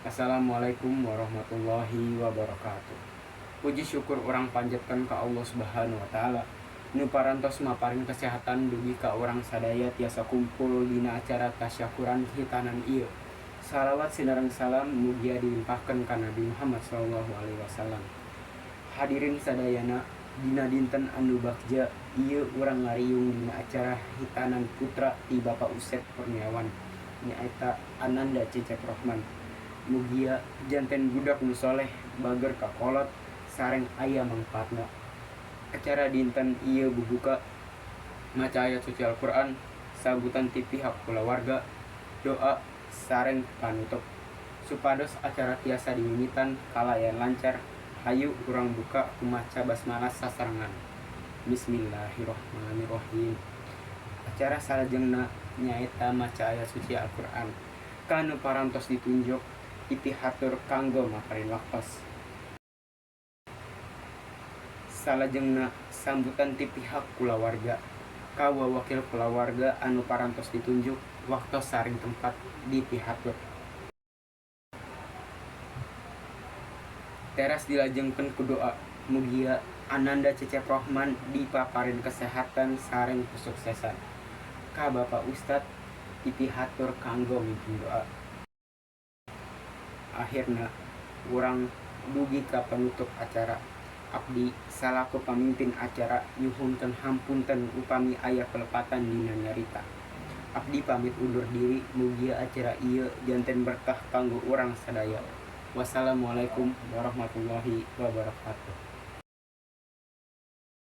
Assalamualaikum warahmatullahi wabarakatuh. Puji syukur urang panjatkeun ka Allah Subhanahu wa taala nu parantos maparin kesehatan dugi ka urang sadaya tiasa kumpul dina acara tasyakuran khitanan ieu. Salawat sinareng salam mugia dilimpahkeun ka Nabi Muhammad sallallahu alaihi wasallam. Hadirin sadayana, dina dinten anu bagja ieu urang ngariung dina acara khitanan putra ti Bapak Usep Kurniawan, nyaeta Ananda Cecep Rohman. Mugia janten budak nu soleh, bager ka kolot, sareng aya mangpaatna. Acara dinten ieu bubuka maca ayat suci Al-Qur'an, sambutan ti pihak kulawarga, doa sareng panutup. Supados acara tiasa dimimitan kalayan lancar, hayu urang buka ku maca basmalah sasarengan. Bismillahirrahmanirrahim. Acara salajengna nyaeta maca ayat suci Al-Qur'an. Ka nu parantos ditunjuk dipihatur kanggo maparin waktos. Salajengna sambutan ti pihak kulawarga. Ka wawakil kulawarga anu parantos ditunjuk waktos sareng tempat dipihatur. Teras dilajengkeun ku doa. Mugia Ananda Cecep Rohman dipaparin kesehatan sareng kesuksesan. Ka Bapak Ustad dipihatur kanggo mimpin doa. Akhirna urang dugi ka panutup acara. Abdi salaku pamimpin acara nyuhunkeun hapunten upami aya kalepatan dina nyarita. Abdi pamit undur diri, mugia acara ieu janten berkah kanggo urang sadaya. Wassalamualaikum warahmatullahi wabarakatuh.